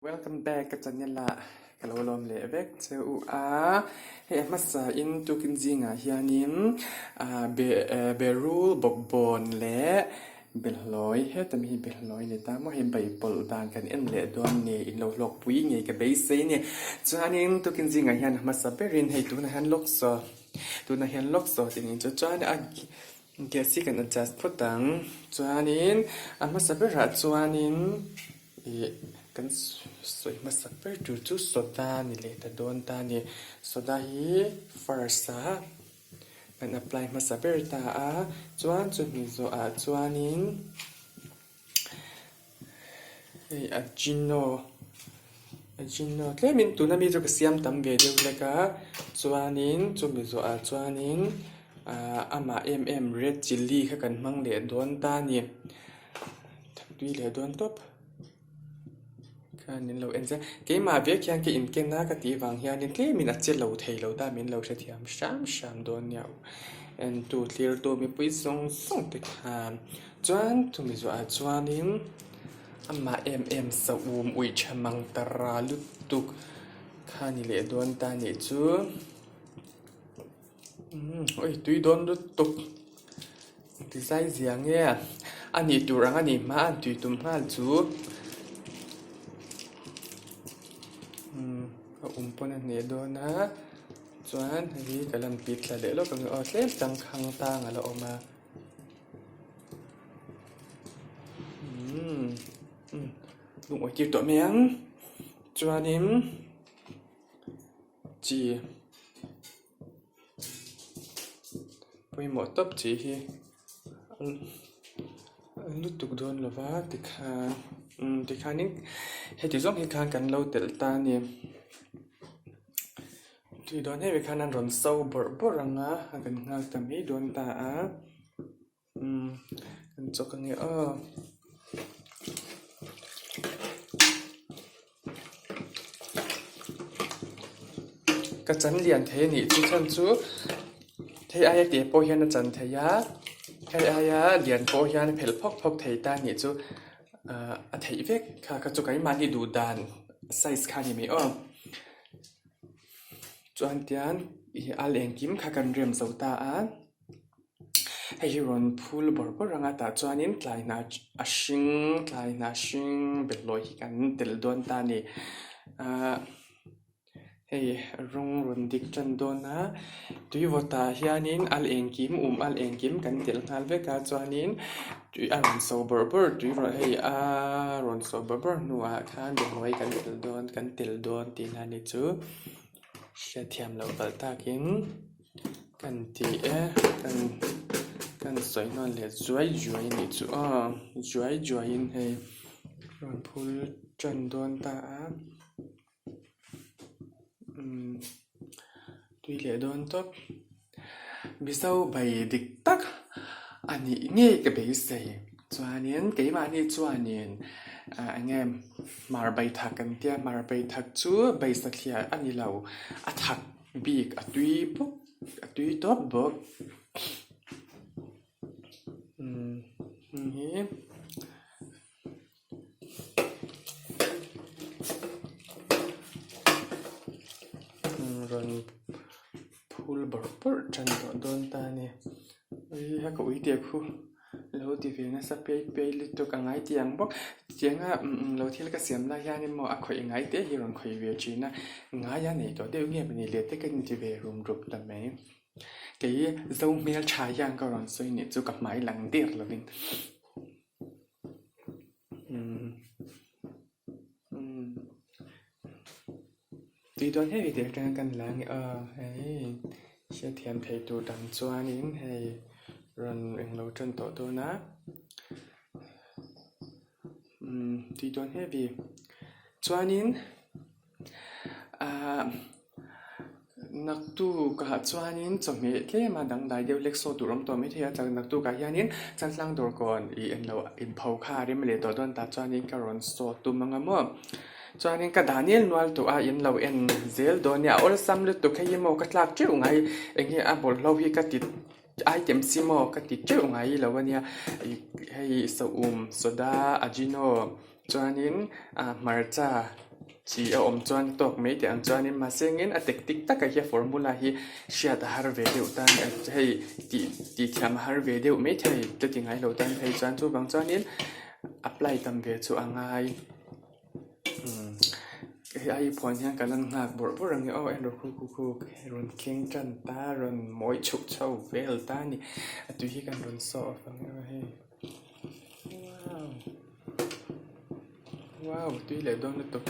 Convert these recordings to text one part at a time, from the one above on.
Welcome back ka channel ah ka lo lawm leh vek che u a, hei a hmasa in tukin zingah hianin ah be berul bawkbawn leh belhlawi heta mi hi belhlawi ni ta maw hei bai pawlh dan kan en leh dawn nge in lo hlawk pui nge ka beisei a ni chuanin tukin zingah hian a hmasa berin hei tunah hian lawk saw tunah hian lawk saw tih ni chu chuan a gas hi kan adjust phawt ang chuanin a hmasa berah chuanin. Ih kan sawi hmasa ber tur chu soda a ni leh ta dawn ta a ni. Soda hi first ah kan apply hmasa ber ta a, chuan chumi zawhah chuanin hei ajino ajino tlemin tuna mi chu ka siam tam ve deuh hlek a, chuanin chumi zawhah chuanin ah amah em em red chilli kha kan hmang leh dawn ta a ni. Tui leh dawn tawp khan min lo en zel keimah vek hian ka inken a ka tih vang hianin tlemin a che lo thei lo ta min lo hrethiam hram hram dawn nia entu thlirtu mipui zawng zawng te khan chuan chumi zawhah chuanin amah em em sa um uih tha mang ta ra lutuk kha ni leh dawn ta nih chu umm ui tui dawn lutuk. Ti zai zia nge a nih tur ang a nih hma a tui tum nghal chu umm a um pawn a hneh dawn a chuan hei hi ka lan pit thla leh lawk ang aw tlem changkhang tang a la awm a umm lungawi tir tawh mai ang chuanin chi. Pawimawh tawp chi hi a lutuk dawn lo va tikhan umm tikhanin heti zawng hi khan kan lo telh ta a ni tui dawn em em khan an rawn so bawrh bawrh ang a a kan nghak ta mai dawn ta a. Umm kan chawk ange aw. Ka chan lian thei anih chu chhan chu hei aia teh pawh hian a chan thei a hei aia lian pawh hian a phelh phawk phawk thei ta anih chu ahh a theih vek kha kha chu keimahni duh dan size kha a ni mai aw. Chuan tian ih al engkim kha kan rem zo ta a. Hei hi rawn phul bawrh bawrh ang a tah chuanin tlai hnah a hring tlai hnah hring bawlhhlawh hi kan telh dawn ta a ni ahh hei rawng rawn dik tan dawn a tui vawtah hianin al engkim um al engkim kan telh nghal vek a chuanin tui a rawn so bawrh bawrh tui rawh hei a rawn so bawrh bawrh hnuah khan bawlhhlawh hi kan telh dawn kan telh dawn tihna a ni chu hriatthiam loh palh takin. Kan ti e kan kan sawi hnawn leh zuai zuai a nih chu aw zuai zuai in hei rawn phul tan dawn ta a umm tui leh dawn tawp mizo bai dik tak a nih ngei ka beisei chuanin keimahni chuanin ah eng nge hmar bai thak kan tia hmar bai thak chu bai satliah a ni lo a thak. Bik a tui bawk a tui tawp bawk umm heng hi rawn phul bawrh bawrh tan tawh dawn ta a ni ui a ka ui teh khu. Lo ti ve nasa phei phei lutuk a ngai tih ang bawk. Tianga lo thil ka siam lai hian emaw a khawih ngai te hi rawn khawih ve thin a, ngai a nei tawh deuh nge ni le te ka inti ve rum rup ta mai. Kei zo hmel tha hian ka rawn sawi nih chu ka hmai lang der lovin. Tui dawn hei tih atanga kan la ang aw hei hriatthiam theih tur dang chuanin hei rawn englo tan tawh dawn a umm tui dawn heavy chuanin ahh. Naktukah chuanin chawhmeh tlem a dangdai deuh hlek saw tur awm tawh maithei a, naktukah hianin Chaltlang dawrkawn ih englo inpho kha a rem leh tawh dawn tah chuanin ka rawn saw tum ang a maw. Chuanin ka dah nel nual tawh a, in lo en zel dawn nia, a awlsam lutuk hei hi maw ka tlak teuh ngai eng nge a bawlhlo hi ka ti item si maw ka ti teuh ngai lo a nia hei saum soda ajino chuanin ah hmarcha. Chi a awm chuan a tawk mai teh ang chuanin mahse engin a tactic taka hi a formula hi hriat a har ve deuh tan hei tih tih thiam a har ve deuh mai thei ka ti ngai lo tan phei chuan chuvang chuanin apply tam ve chu a ngai umm hei ai phuan hian ka lan nghak bawrh bawrh ang e aw en rawh khu khu khu rawn thleng tan ta rawn mawi chhoh chho vel ta a ni a tui hi kan rawn saw off ang e aw hei. Wow wow tui leh dawn lutuk.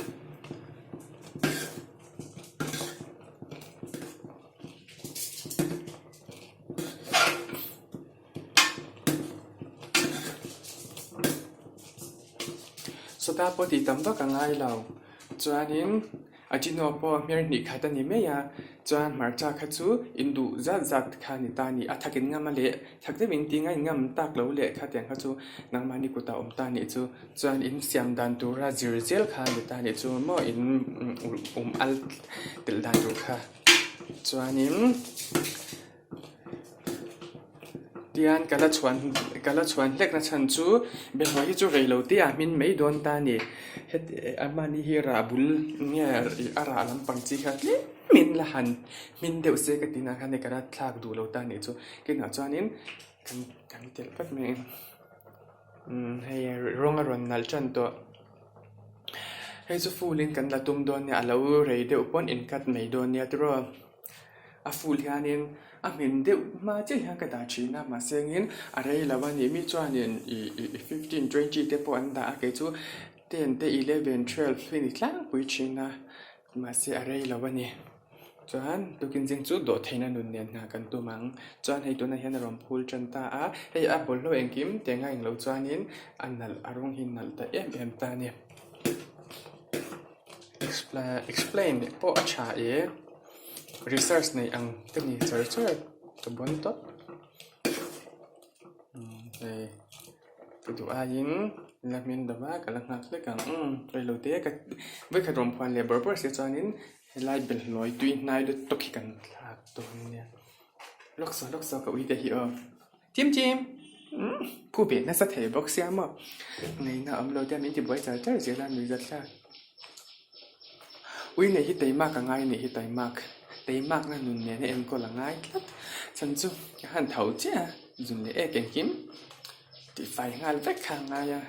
Sawta pawh tih tam vak a ngai lo chuanin Ajino pawh hmer hnih khat a ni mai a, chuan hmarcha kha chu in duh zat zat kha a ni ta a ni. A thak in ngam a leh, thak deuh in ti ngain ngam tak lo leh khatiang kha chu nangmahni kutah awm ta a nih chu. Chuan in siam dan tura zir zel kha a ni ta a nih chu maw in um al telh dan tur kha. Chuanin. Tian ka la chhuan ka la chhuan hlek na chhan chu behhlawh hi chu rei lo te ah hmin mai dawn ta a ni heti a mahni hi rah bul nge a rah lampang chi kha tlem in la han hmin deuh se ka tih na khan hei ka la thlak duh lo ta a nih chu kinah chuanin kan kan telh vat mai umm hei rawng a rawn nalh tan tawh hei chu full in kan la tum dawn nia a lo rei deuh pawn in cut mai dawn nia tiraw. A full hianin a hmin deuh hma chiah hian ka dah thin a mahse engin a rei lo a ni mi chuanin ih ih fifteen twenty te pawh an dah a kei chu ten te eleven twelve hi ni tlangpui thin a mahse a rei lo a ni chuan tukin zing chu dawh theihna nun nen hna kan tum ang chuan hei tunah hian a rawn phul tan ta a hei a bawlhhlawh engkim teng a englo chuanin a nalh a rawng hi nalh ta em em ta a ni. Explain pawh a tha e research neih ang ka ni char char ka bawn tawp hei ka duh aiin la hmin lo va ka la nghak hlek ang umm reilo te ka vawikhat rawn phuan leh bawrh bawrh si chuanin helai belhlawi tui hnai lutuk hi kan thlak dawn nia lawk saw lawk saw ka ui te hi aw. Chim chim! Umm phu ve nasa thei bawk sia maw? Ngaihna awm lo te min ti buai char char zel a nui zat hlak. Ui nei hi teimak a ngai anih hi taimak. Teimak na nun nen a enkawl a ngai tlat. Chhan chu ka han tho chiah a, zun leh ek engkim tihfai nghal vek kha a ngai a.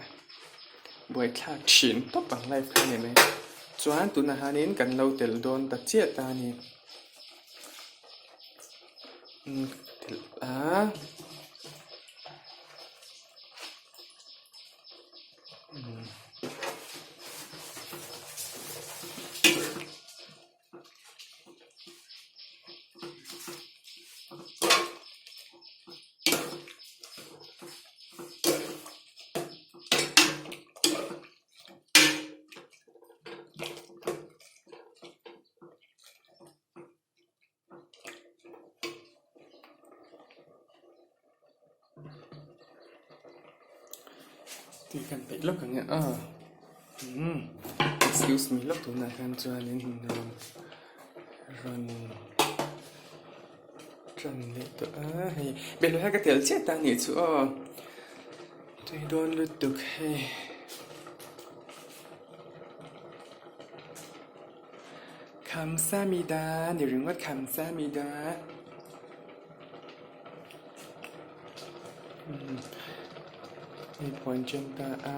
Buaithlak thin tawp ang life kha a ni mai. Chuan tunah hianin kan lo tel dawn ta chiah ta a ni. Telh a Tui kan peih lawk ang e aw umm excuse me lawk tunah hian chuanin rawn rawn ṭan leh tawh a hei bel hi ka tel chiah ta anih chu aw tui dawn lutuk hei. Khamsamida ni ringawt khamsamida. Hei puan chen ta a.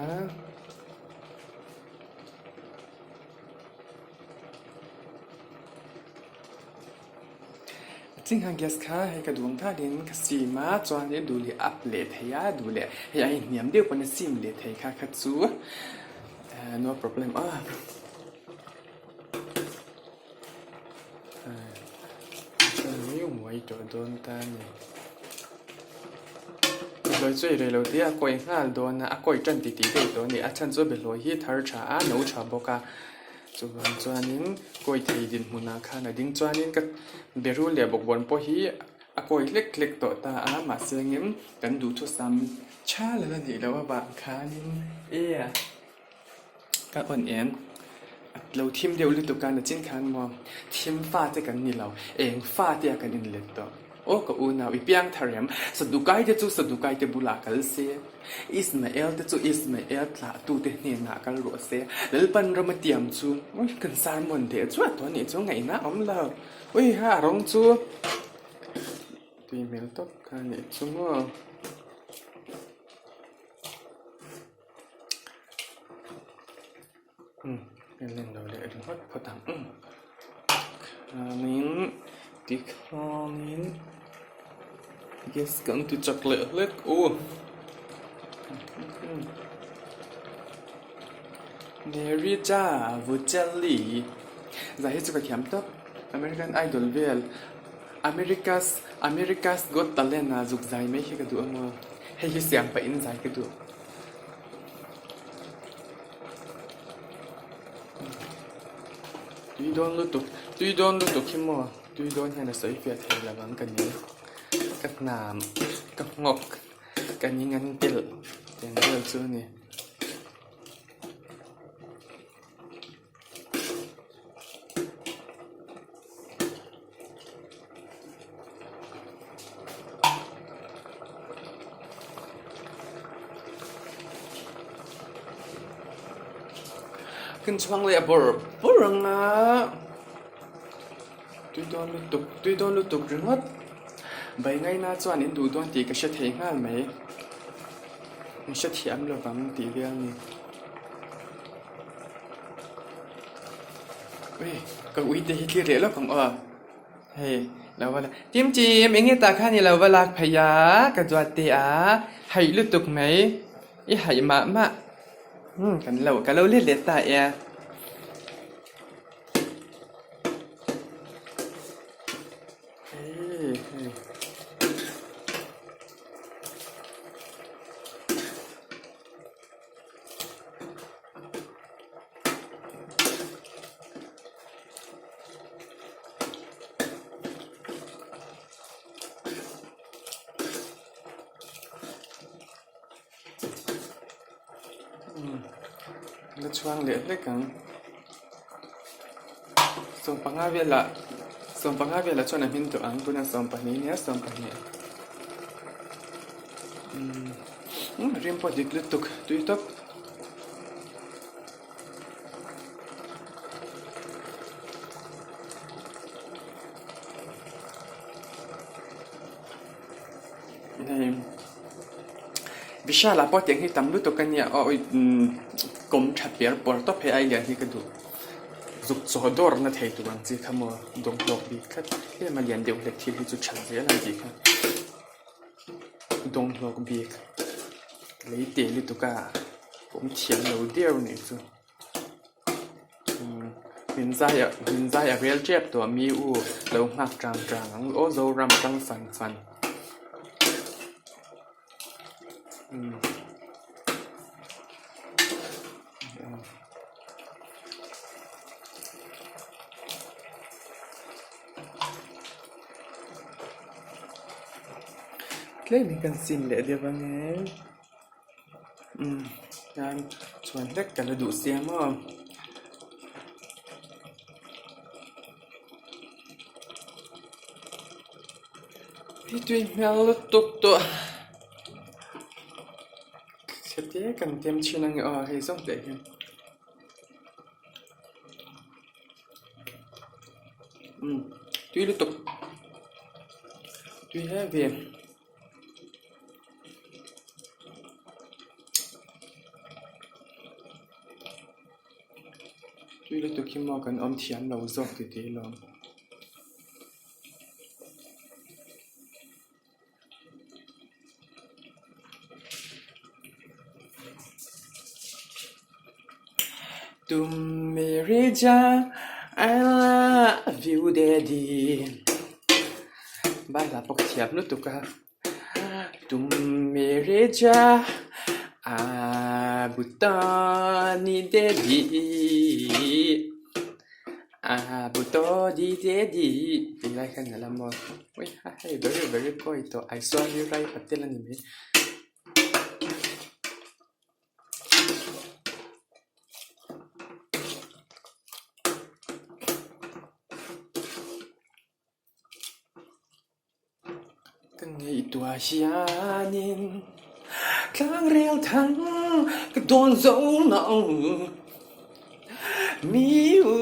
Ching han gas kha hei ka duang thalin ka sim a chuanin duh leh up leh thei a duh leh hei a inhniam deuh pawn a sim leh thei kha kha chu no problem a. Muai tawh dawn ta a ni. Behlawi chu ei rei lo tih a kawi nghal dawn a, a kawi tan tih tih deuh tawh a ni. A chhan chu behlawi hi thar tha a, no tha bawk a. Chuvang chuanin kawi thei dinhmunah khan a ding chuanin ka berul leh bawkbawn pawh hi a kawi hlek hlek tawh ta a, mahse engin kan duhthusam tha la la nih loh avang khanin e Ka on em? A lo thim deuh lutuk a, nachin khan maw thim fa te kan ni lo, eng fa te ah kan inlet tawh. Aw ka unau i piang thar em? Sadukai te chu Sadukai te bulah kal se, Ismael te chu Ismael tlahtute hnenah kal rawh se. Lalpan rama tiam chu kan sermon leh chuah tawh anih chu ngaihna a awm lo. Ui ha a rawng chu tui hmel tawp kha anih chu maw. Umm en len lo leh ringawt phawt ang umm khanin tikhanin gas kan ti chak leh hlek aw Mary cha Vuchelli zai hi chu ka thiam tawp American Idol vel America's America's Got Talent ah zuk zai mai hi ka duh ang aw hei hi siam pahin zai ka duh. Tui dawn lutuk tui dawn lutuk hi maw tui dawn hian a sawi fiah thei lo ang ka ni ka hnam ka nghawk ka ni ngan telh tih ang vel chu a ni. Kan chhuang leh bawrh bawrh ang a tui dawn lutuk tui dawn lutuk ringawt bai ngaina chuan in duh dawn tih ka hre thei nghal mai in hrethiam lovang tih vel a ni. Ui ka ui te hi thlir leh lawk ang aw hei lo va la Tim Tim eng nge tah khan i lo va lak phei a ka duat te a haih lutuk mai i haih mah mah umm kan lo ka lo let leh ta e. La chhuang leh hlek ang sawmpanga velah sawmpanga velah chuan a hmin tawh ang tunah sawmpahnih ania sawmpahnih umm. Rim pawh dik lutuk tui tawp. Hei Vishal ah pawh tiang hi tam lutuk a nia aw kawm tha per pawr tawp hei ai lian hi ka duh zuk chaw dawr na thei tur ang chi kha maw dawng hlawk bik tlat tlem a lian deuh hlek thil hi chu that zel ang tih kha. Dawnghlawk bik lei teh lutuk a awm thiam lo der nih chu umm min zai ah min zai a rel tep tawh mi u lo nghak tang tang ang aw Zoram tang fan fan umm. Tlem hi kan sim leh deuh ang e umm chuan chhuan hlek ka la duh sia maw. Hi tui hmel lutuk tawh chhete kan tem thin ang e aw hei zawng teh hian. Umm tui lutuk tui hle ve tui lutuk hi maw kan awm thiam lo zawk titih alawm. Tum mere ja I love you daddy Bai hla pawh ka thiam lutuk a Tum mere ja Abutani daddy. Ah buto di de di tih lai khan a la mawi ui a hei very very kawi tawh Aishwarya Rai Patel a ni mai. Ka ngaihtuah hianin tlang rel thang ka dawn zo lo mi u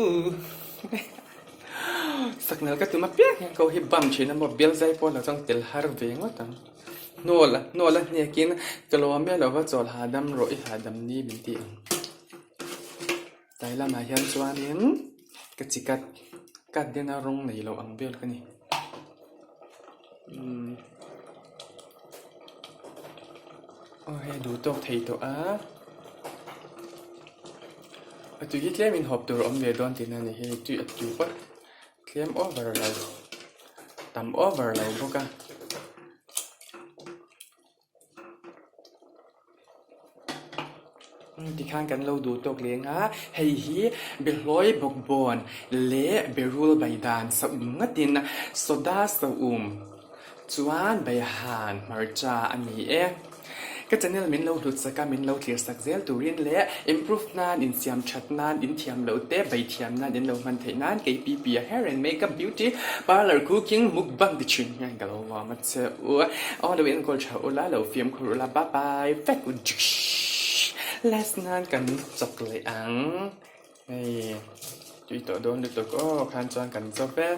Saknal ka tum apiang hian ko hi bam thin a maw bel zai pawh lo chuan tel har ve ngawt ang. Hnawl hnawl a hnekin ka lawm miah lova chawl hahdam rawh i hahdam ni min ti ang. Tlai lamah hian chuanin ka chi cut cut dena rawng nei loh ang vel ka ni. Umm aw hei duh tawk thei tawh a a tui hi tlem in hawp tur a awm ve dawn tihna a ni hi tui a tui phawt tlem over lo tam over lo bawk a. Tikhan kan lo duh tawk leng a, hei hi Behlawi bawkbawn leh Berul baidan saum ngatin soda saum chuan baihan hmarcha a ni e. Ka channel min lo hlut sak a, min lo thlir sak zel turin leh improve nan, insiam that nan, inthiam loh te baithiam nan in lo hman theih nan kei PP a hair and makeup beauty parlour cooking mukbang ti thin hian ka lo vawm a che u. Aw lo enkawl tha ula, lo fimkhur ula, bye bye vek u Last nan kan chawk leh ang. Hei tui tawh dawn lutuk aw khan chuan kan chawp e.